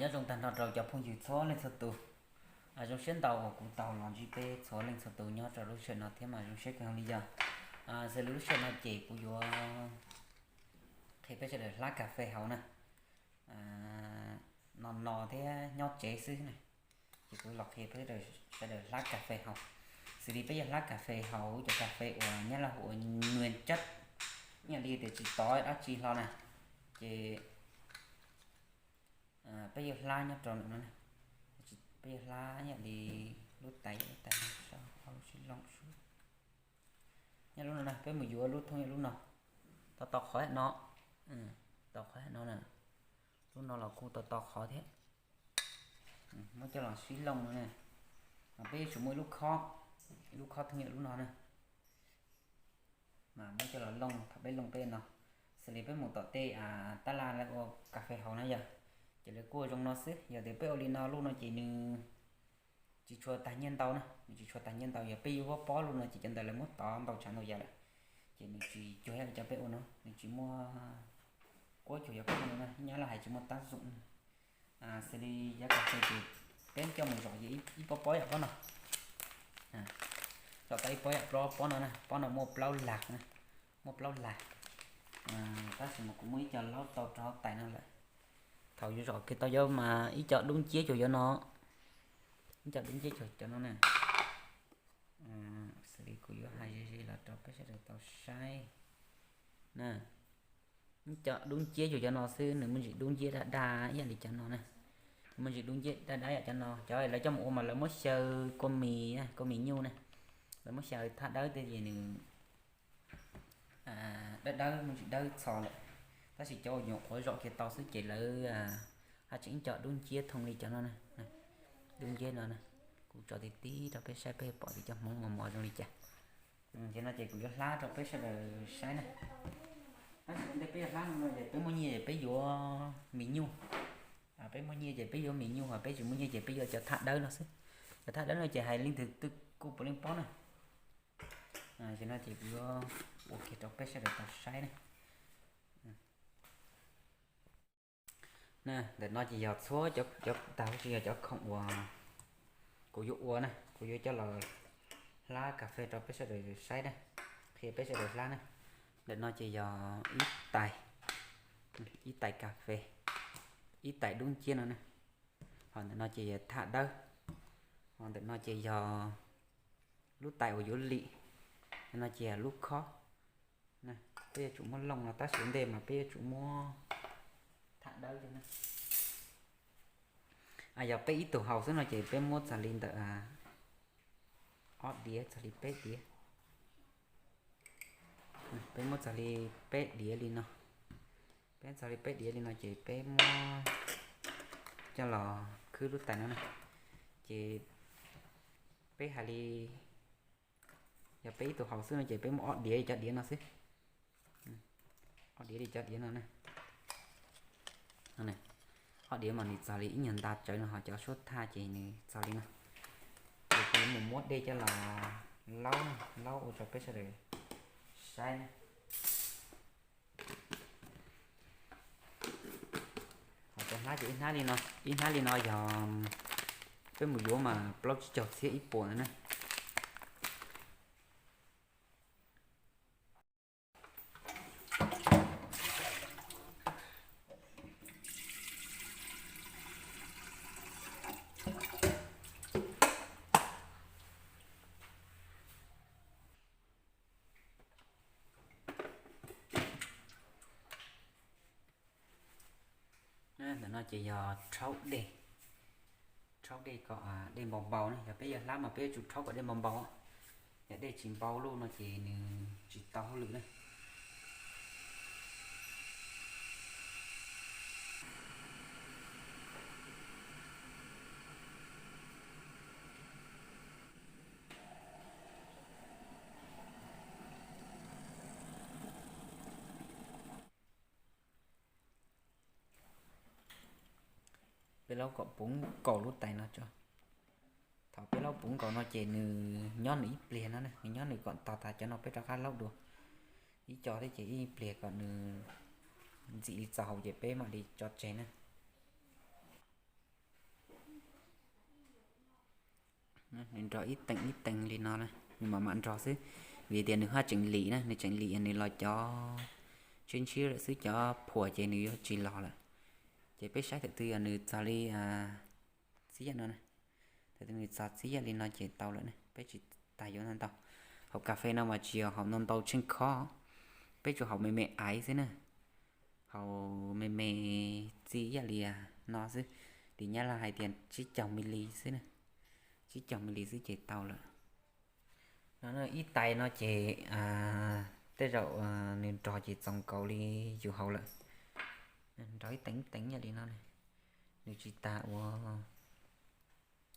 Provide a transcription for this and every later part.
Nyob zoo tag nrho rau cov phooj ywg txhua leej txhua tus. Zoo siab ntau uas kuv tau los ntsib peb txhua leej txhua tus nyob rau lub sij hawm no thiab mas zoo siab kawg nkaus li yog. Xws li lub sij hawm no ces kuv yuav qhia peb sawv daws hlab kas fes haus na. No no thiab nyob tsev xwb na, ces kuv los qhia peb sawv daws hlab kas fes haus. Xws li peb yuav hlab kas fes haus cov kas fes uas nyab laj hu ua nyias tsab, ib yam li tias tsis tov dab tsi hlo na, ces peb yuav hlab nyob rau ntawm no, peb yuav hlab ib yam li lub tais, lub tais no, lub sib looj, nyob lub no na, peb mus yuav lub thooj yog lub no, tau tau qhov no, tau qhov no na, lub no los kuj tau tau qhov thiab. Muab coj los sib looj no na, mas peb yuav tsum muaj ib lub khob, ib lub khob thooj yog lub no na, mas muab coj los looj thaum peb looj peb no. Xws li peb mus tom tej tab laj lawv ua kas fes haus na yog, ces lawv kuj ua zoo no xwb. Yog tias peb ua li no lub no ces nws tsis tshua tag nyiaj ntau na, nws tsis tshua tag nyiaj ntau. Yog peb yuav pob pob lub no ces cov ntawd lawv muab tov ntau tsav ntau yam lawm, ces nws tsis cuag ib yam li cov peb ua no, nws tsis muaj, kuab cuag yog peb ua no na, nyab laj hais tsis muaj tab zoom. Xws li yav kas fes ces peb coj mus zom ces ib pob pob yam pob no, zom tau ib pob yam pob no na, pob no muaj plaub lag na, muaj plaub lag. Tab sis mas kuv muaj ib co laub tau rau hauv tais no lawm. Thaum yuav zom kiag tau yuav mas ib co dub nciab cuag cov no, ib co dub nciab cuag cov no na. Xws li kuv yuav hais ze ze los rau peb sawv daws tau saib na. Ib co dub nciab cuag cov no xwb, nws muaj ntsis dub nciab daj daj ib yam li cov no na. Muaj ntsis dub nciab daj daj ib yam cov no, cov lawv coj mus ua mas lawv muab xyaw kua mis, kua mis nyuj na, lawv muab xyaw thaj dawb tej ces nws dawb dawb muaj ntsis dawb txho lawm. Tab sis cov uas nyuam qhuav zom kiag tau xwb ces lawv haj tseem ib co dub nciab thooj li cov no na, dub nciab no na. Kuv tso tib tib rau peb saib peb pom tias cov hmoov mos mos zoo li cas. Ces no ces kuv yuav hlab rau peb sawv daws saib na. Tab sis ua ntej peb yuav hlab no ces peb muaj nyiaj ces peb yuav mis nyuj, peb muaj nyiaj ces peb yuav mis nyuj, ho peb tsis muaj nyiaj ces peb yuav cov thaj dawb no xwb. Cov thaj dawb no ces hais leej twg twb kuj puav leej paub na. Ces no ces kuv yuav ua kiag rau peb sawv daws tau saib na. Ntawm no ces yog txhua cov, tag huv si yog cov khoom uas kuv yuav ua na, kuv yuav coj los hlab kas fes rau peb sawv daws saib na, qhia peb sawv daws hlab na. Ntawm no ces yog ib tais, ib tais kas fes, ib tais dub nciab no na. Ho ntawm no ces yog thaj dawb, ho ntawm no ces yog lub tais uas yuav lim, ntawm no ces yog lub khob. Peb yuav tsum muab looj no tab sis ua ntej mas peb yuav tsum muab thaj dawb li na. Yog peb ib tug haus xwb no ces peb muab txog li ntawm ob diav txog li peb diav. Peb muab txog li peb diav li no. Peb txog li peb diav li no ces peb muab coj los khwb lub tais no na. Ces peb hais li, yog peb ib tug haus xwb no ces peb muab ob diav li cov diav no xwb. Ob diav li cov diav no na. Ob diav mas nws txog li ib nyuag nta tsawv no, ho cov suab thaj ces nws txog li no. Ces kuv mus muab dej coj los laub, laub ua rau peb sawv daws saib na. Ho cov hnab ces ib hnab li no, ib hnab li no yog peb mus yuav mas plaub tsib caug txhiab ib puas ntawd na. Ntawm no ces yog rhaub dej, rhaub dej kom dej npau npau na. Yog peb yuav hlab mas peb yuav tsum rhaub kom dej npau npau. Yog dej tsis npau luj no ces nws tsis tau hauj lwm na. Peb laub kom puv nkaus lub tais no tso. Thaum peb laub puv nkaus no ces nws nyob nws ib pliag no, nws nyob nws kom tag tas cov no peb rov qab laub dua ib co thiab ces ib pliag kom nws ntxim li txaus ces peb mam li tso tseg na. Nws nrog ib teem ib teem li no na, nws mam mam nrog xwb, vim tias nws haj tseem lim na, nws tseem lim nws los cov tshiab ntshiab lawm xwb, cov phuam ces nws yuav tsis los lawm. Ces peb saib thaum twg yog nws txog li txib yaj no na, thaum twg nws txog txib yaj li no ces tau lawm na, peb tsis tas yuav ntau ntau. Haus kas fes no mas tsis yog haus ntau ntau tsheej khob, peb tsuas haus me me aiv xwb na, haus me me txij yaj li no xwb, li nyab laj hais tias tsib caug mi li xwb na, tsib caug mi li xwb ces tau lawm. No ib tais no ces tej zaum nws nrog ces txoos nkaus li yus haus lawm. Nrog ib teev ib teev yam li no, nws tsis tas ua,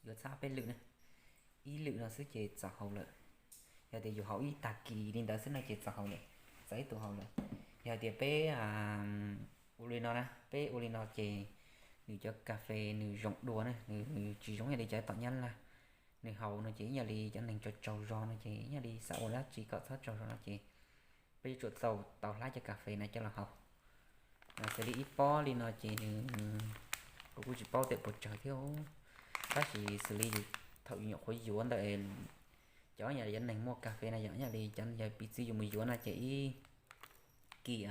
yuav txhab peb lwm na, ib lwm no xwb ces txaus haus lawm. Yog tias yus haus ib tag kis li ntawd xwb no ces txaus haus lawm, txaus ib tug haus lawm. Yog tias peb ua li no na, peb ua li no ces nws cov kas fes nws zoo dua na, nws tsis zoo yam li cov tom nyab laj. Nws haus no ces ib yam li cov neeg tsaug tsaug zog no ces ib yam li xav ua dab tsi kom txhob tsaug zog no ces peb yuav tsum tau tau hlab cov kas fes no coj los haus. Xws li ib pob li no ces nws, kuv kuj tsis paub tias puas tsawg thiab, tab sis xws li yus thaum yus nyuam qhuav yuav ntawm cov yam li cov neeg muaj kas fes na yom, yam li cov yog piv txwv yus mus yuav no ces ib kis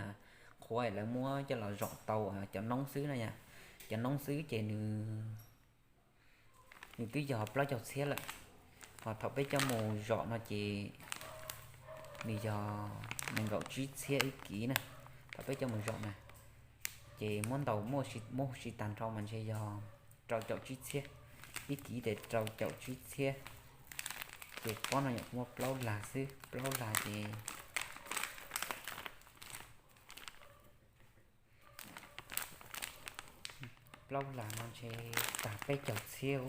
qhuav lawv muab coj los zom tau cov noob xwb na yom, cov noob xwb ces nws nws twb yog plaub caug txhiab lawm, ho thaum peb coj mus zom no ces nws yog nees nkaum tsib txhiab ib kis na. Thaum peb coj mus zom na, ces muab ntaus muab huv si tag nrho mas ntshe yog rau caum tsib txhiab, ib kis ces rau caum tsib txhiab. Ces pob no nyuam qhuav muaj plaub lag xwb, plaub lag ces plaub lag no ntshe tag peb caug txhiab,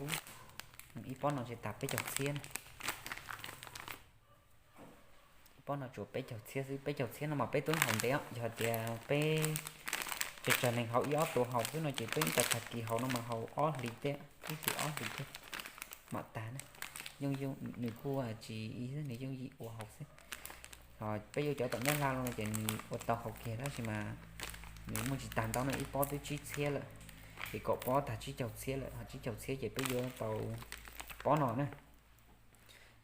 ib pob no ntshe tag peb caug txhiab na. Ib pob no tsuas peb caug txhiab xwb, peb caug txhiab no mas peb twb haus ntev, yog tias peb tsawg tsawg neeg haus ib ob tug haus xwb no ces peb ib tag kis haus no mas haus ob hlis thiab, ib hlis ob hlis thiab mam tag na. Yooj yooj, nws kuj tsis ib, nws yooj yim ua haus xwb. Ho peb yuav cov tom nyab laj los no ces nws ua tau haus kiag tab sis mas nws muaj tsis tag ntau no, ib pob twb tsib txhiab lawm, ces kaum pob tag tsib caug txhiab lawm, ho tsib caug txhiab ces peb yuav tau pob no na.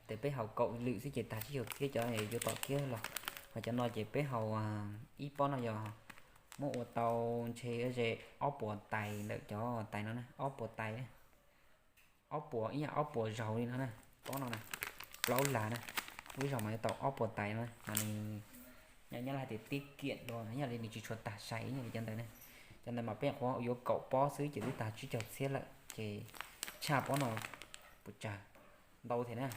Ces peb haus kaum lwm xwb ces tag tsib caug txhiab, cov yuav tom kiab los. Ho cov no ces peb haus, ib pob no yog muab ua tau ntshe ze ob puas tais ntawm cov tais no na, ob puas tais, ob puas ib yam ob puas zaug li no na, pob no na, plaub lag na, ib zaug mas yuav tau ob puas tais no mas nws, nyab laj hais tias tib kiam dua, yam li nws tsis tshua tag sai yam li cov ntawd na. Cov ntawd mas peb nyuam qhuav yuav kaum pob xwb ces twb tag tsib caug txhiab lawm ces tshaj pob no puas tsawg, ntau thiab na.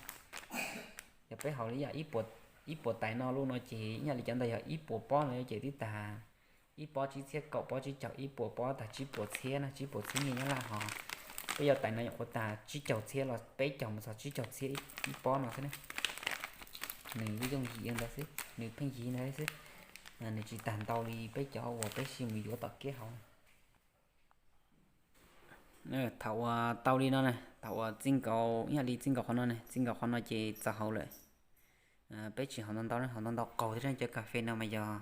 Yog peb haus li yam ib puas tais no lub no ces yam li cov ntawd yog ib puas pob no ces twb tag ib pob tsib txhiab, kaum pob tsib caug, ib puas pob tag tsib puas txhiab na, tsib puas txhiab nyiaj nyab laj ho. Peb yuav tais no nyuam qhuav tag tsib caug txhiab los peb caug mus txog tsib caug txhiab ib pob no xwb na. Nws yooj yim ntawd xwb, nws pheej yig ntawd xwb, nws tsis tag ntau li peb cov uas peb siv mus yuav tom kiab haus. Thaum uas tau li no na, thaum uas txij nkaus, yam li txij nkaus qhov no na, txij nkaus qhov no ces txaus haus lawm. Peb tsis haus ntau ntau na, haus ntau ntau qaug thiab, cov kas fes no mas yog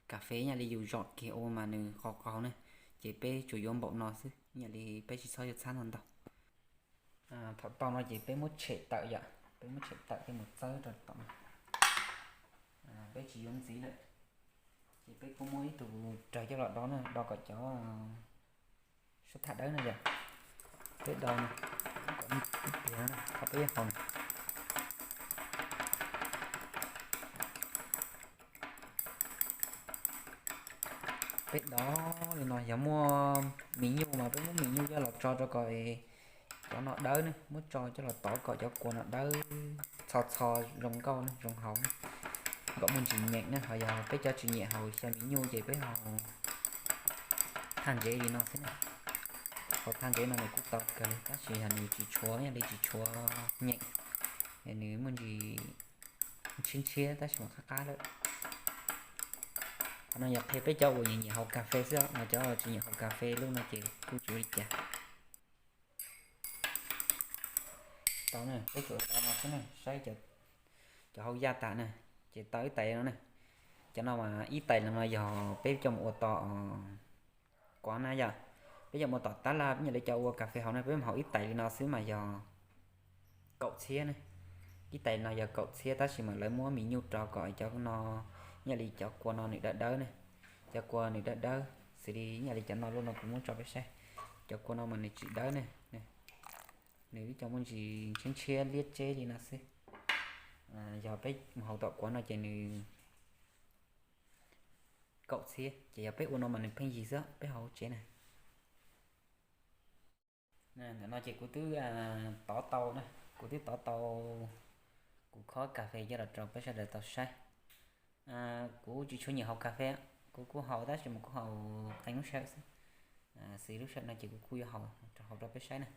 kas fes yam li yus zom kiag ua mas nws qaug qaug na, ces peb tsuas yuav npaum no xwb, yam li peb tsis txhob yuav txhab ntau ntau. Thaum tau no ces peb muab tshem tawm yom, peb muab tshem tawm coj mus txawb rau tom no. Peb tsis yuav ntxiv lawm, ces peb kuj muab ib tug rawg coj los do na, do kom cov sab thaj dawb na yom. Peb do ib tiag no thaum peb yuav haus na. Peb do li no, yog muaj mis nyuj mas peb muab mis nyuj coj los tso rau kom cov no dawb ne, muab tso coj los tov kom cov kua no dawb txho txho zoo nkauj ne, zoo haus ne, kom muaj ntsis nyeem ne. Ho yog peb cov tsis nyiam haus xyaw mis nyuj ces peb haus thaj ntsev li no xwb ne. Haus thaj ntsev no nws kuj tau kawg li tab sis yog nws tsis tshuav, yog li tsis tshuav nyeem, nws muaj ntsis ntshiab ntshiab tab sis mas qab qab lawm. Qhov no yog qhia peb cov uas nyiam nyiam haus kas fes xwb, mas cov tsis nyiam haus kas fes lub no ces kuj tsis ua li cas. Tau na, peb tsuas tau no xwb na, saib cov hauv yaj tas na, ces tau ib tais no na. Cov no mas ib tais no yog peb coj mus ua tom kov na yom. Peb coj mus ua tom tab laj, peb nyiam li cov ua kas fes haus na, peb mus haus ib tais li no xwb mas yog kaum txhiab ne. Ib tais no yog kaum txhiab tab sis mas lawv muab mis nyuj rau kom cov no, ib yam li cov kua no nws dawb dawb ne, cov kua nws dawb dawb xws li ib yam li cov no lub no kuv muab tso peb saib, cov kua no mas nws tsis dawb ne, nws ib co muaj ntsis ntshiab ntshiab liab tseb li no xwb. Yog peb mus haus tom kuav no ces nws kaum txhiab, ces yog peb ua no mas nws pheej yig xwb peb haus tsev na. Ntawm no ces kuv twb tov tau na, kuv twb tov tau, kuv khob kas fes coj los rau peb sawv daws tau saib. Kuv tsis tshua nyiam haus kas fes, kuv kuj haus tab sis mas kuv haus qee lub sij hawm xwb, xws lub sij hawm no ces kuv kuj yuav haus rau, haus rau peb saib na.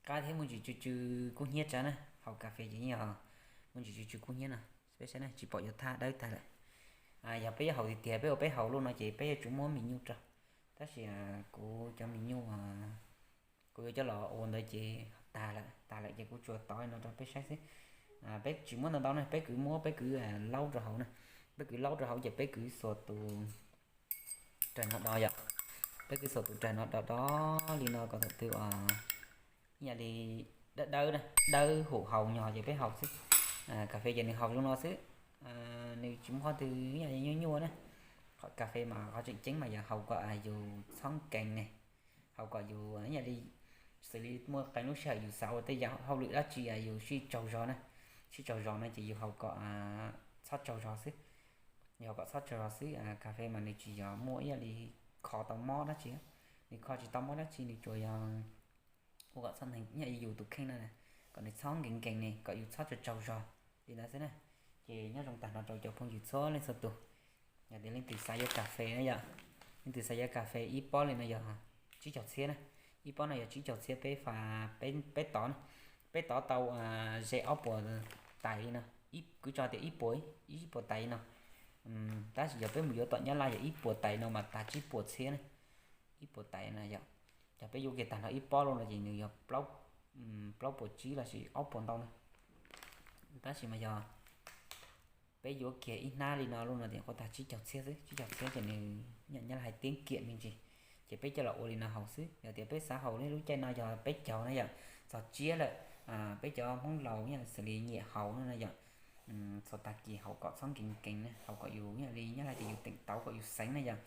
Qab thiab muaj ntsis tsw tsw kub hnyiab tsav na, haus kas fes ces yeej yog muaj ntsis tsw tsw kub hnyiab no, peb saib na tsis pom yuav thaj dawb tag lawm. Yog peb yuav haus tiag tiag peb ua peb haus lub no ces peb yuav tsum muab mis nyuj rau, tab sis kuv cov mis nyuj kuv yuav coj los ua ntawd ces tag lawm, tag lawm ces kuv tsuas tov no rau peb saib xwb. Peb tsis muab ntau ntau ne, peb kwv muab peb kwv laub rau hauv na, peb kwv laub rau hauv ces peb kwv xuas tus rawg no do yom, peb kwv xuas tus rawg no do do li no kom thaum twg ib yam li dawb dawb na, dawb hum haus nyog ces peb haus xwb. Kas fes ces nws haus zoo no xwb, nws tsis muaj qhov twg ib yam li nyuaj nyuaj na. Qhov kas fes mas qhov tseem ceeb mas yog haus kom yus txhob nkees ne, haus kom yus ib yam li, xws li muaj qee lub sij hawm yus xav ua tej yam hauj lwm dab tsi yus sib tsaug zog na, sib tsaug zog no ces yus haus kom txhob tsaug zog xwb. Yus haus kom txhob tsaug zog xwb, kas fes mas nws tsis yog muaj ib yam li kho tau mob dab tsi, nws kho tsis tau mob dab tsi, nws tsuas yog ua kom txhob nkees ib yam li yus tus kheej no, kom nws txhob nkees nkees ne, kom yus txhob tsaug tsaug zog li ntawd xwb na. Ces nyob zoo tag no rau cov phooj ywg txhua leej txhua tus, yog tias leej twg xav yuav kas fes na yom, leej twg xav yuav kas fes ib pob li no yog tsib caug txhiab na, ib pob no yog tsib caug txhiab peb fa, peb tov na, peb tov tau ze ob puas tais li no, kuv tso tias ib puas, ib puas tais li no. Tab sis yog peb mus yuav tom Nyab Laj yog ib puas tais no mas tag tsib puas txhiab na, ib puas tais no yom. Yog peb yuav kiag tag nrho ib pob loj no ces nws yog plaub puas tsib los sis ob puas ntau na. Tab sis mas yog peb yuav kiag ib hnab li no loj no ces kuj tag tsib caug txhiab xwb, tsib caug txhiab ces nws nyam Nyab Laj hais tiab kiam me ntsis. Ces peb coj los ua li no haus xwb. Yog tias peb xav haus li lub caij no yog peb caug na yom, txog tsiab lawm, peb cov Hmoob laus yog xws li nyiam haus no na yom, txhua tag kis haus kom txhob nkees nkees na, haus kom yus ib yam li Nyab Laj tias yus teem tauv kom yus xeev na yom,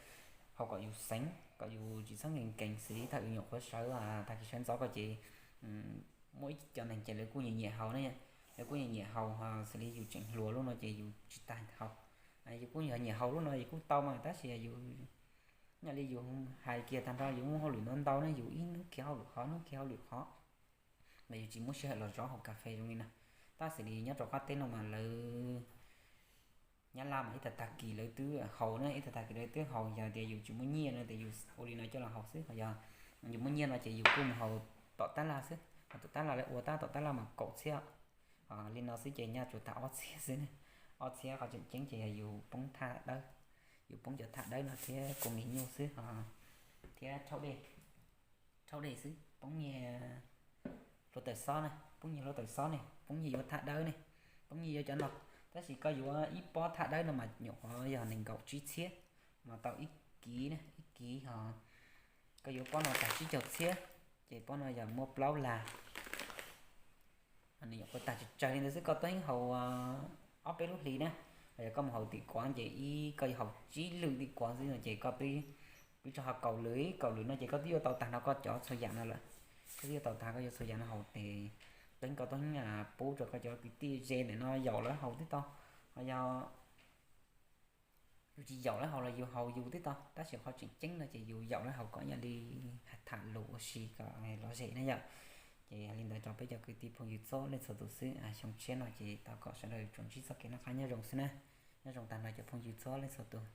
haus kom yus xeev kom yus tsis txhob nkees nkees xws li thaum yus nyuam qhuav sawv, tag kis sawv ntxov ko ces muaj ib co neeg ces lawv kuj nyiam nyiam haus na, lawv kuj nyiam nyiam haus, xws li yus tseem hluas lub no ces yus tsis tas haus. Yus kuj yog nyiam haus lub no yus kuj tau mas tab sis yus, ib yam li yus hais kiag tag nrho yus muaj hauj lwm ntau ntau ne, yus ib hnub kiag hauj lwm qhov, hnub kiag hauj lwm qhov, mas yus tsis muaj sij hawm los zov haus kas fes zoo li no. Tab sis li nyob rau qab teb no mas lawv Nyab Laj mas ib tag tag kis lawv twb haus na, ib tag tag kis lawv twb haus, yog tias yus tsis muaj nyiaj no ces yus ua li no coj los haus xwb. Yog yus muaj nyiaj no ces yus kuj mus haus tom tab laj xwb, tom tab laj lawv ua tab, tom tab laj mas kaum txhiab. Li no xwb ces nyaj tsuas tag ob txhiab xwb ne. Ob txhiab qhov tseem ceeb ces yog yus poob thaj dawb, yus poob cov thaj dawb no thiab kua mis nyuj xwb, thiab rhaub dej, rhaub dej xwb, poob nyiaj hluav taws xob ne, poob nyiaj hluav taws xob ne, poob nyiaj yuav thaj dawb ne, poob nyiaj yuav cov no. Tab sis koj yuav ib pob thaj dawb no mas nyuam qhuav yog nees nkaum tsib txhiab, mas tau ib kiv ne, ib kiv ho. Koj yuav pob no tag tsib caug txhiab, ces pob no yog muaj plaub lag. Nws nyuam qhuav tag tsawg tsawg li ntawd xwb, koj twb haus ob peb lub hlis na. Yog koj mus haus tim kuav ces ib, koj yuav haus tsib lwm tim kuav xwb no ces koj twb, twb tso ho kaum lwm, kaum lwm no ces koj twb yuav tau tag nrho koj cov txhua yam no lawm. Koj twb yuav tau tag koj yuav txhua yam no haus ces twb koj twb pub rau koj cov kwv tij ze ntawm no yaum lawv haus twb tau. Ho yog yus tsis yaum lawv haus los yus haus yus twb tau, tab sis qhov tseem ceeb no ces yus yaum lawv haus kom ib yam li tham lus ua si kom lom zem na yom. Ces li ntawd rau peb cov kwv tij phooj ywg txhua leej txhua tus xwb, xyoo tshiab no ces thov kom sawv daws tsuas ntsib txoj kev noj qab nyob zoo xwb na. Nyob zoo tag nrho cov phooj ywg txhua leej txhua tus.